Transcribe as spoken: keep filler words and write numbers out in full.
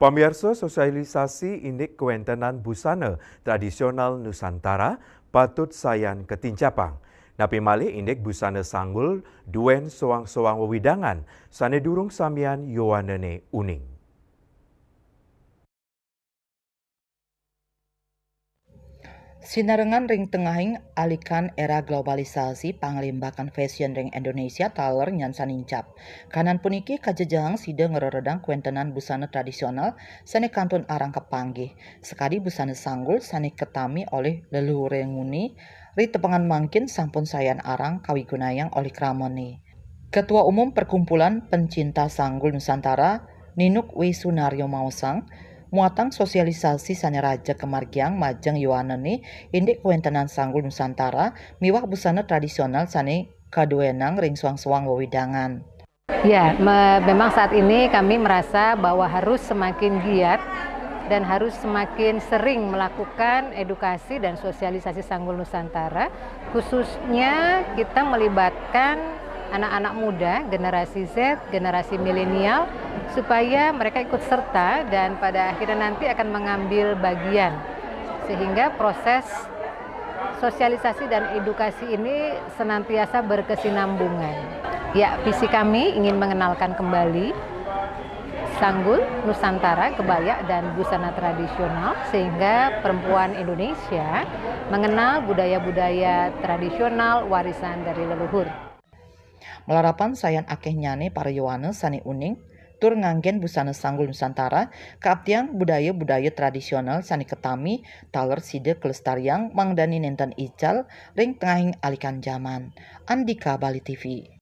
Pamiarsa, sosialisasi indik kawéntenan busana tradisional Nusantara patut sayan katincapang. Napi malih indik busana sanggul duén soang-soang wewidangan sané durung samian yowanane uning. Sinarengan ring tengahing alikan era globalisasi, panglimbakan fashion ring Indonesia taler nyan sanincap. Kanan puniki kajejehang sida ngreredang kawéntenan busana tradisional sané kantun arang kapanggih, sakadi busana sanggul sané katami olih leluhure nguni, ritepengan mangkin sampun sayan arang kawigunayang olih kramane. Ketua Umum Perkumpulan Pencinta Sanggul Nusantara, Ninuk W Sunaryo maosang, muatang sosialisasi sané raja kamargiang majeng yowanane indik kawéntenan Sanggul Nusantara miwah busana tradisional sané kaduénang ring soang-soang wewidangan. Ya, me- memang saat ini kami merasa bahwa harus semakin giat dan harus semakin sering melakukan edukasi dan sosialisasi Sanggul Nusantara, khususnya kita melibatkan anak-anak muda, generasi Z, generasi milenial, supaya mereka ikut serta dan pada akhirnya nanti akan mengambil bagian, sehingga proses sosialisasi dan edukasi ini senantiasa berkesinambungan. Ya, visi kami ingin mengenalkan kembali Sanggul Nusantara, kebaya, dan busana tradisional, sehingga perempuan Indonesia mengenal budaya-budaya tradisional warisan dari leluhur. Malarapan sayan akéhnyané para yowana sané uning tur nganggén busana Sanggul Nusantara, kaaptiang budaya-budaya tradisional sané katami taler sida kalestariang mangdani nénten ical ring tengahing alikan jaman. Andika, Bali T V.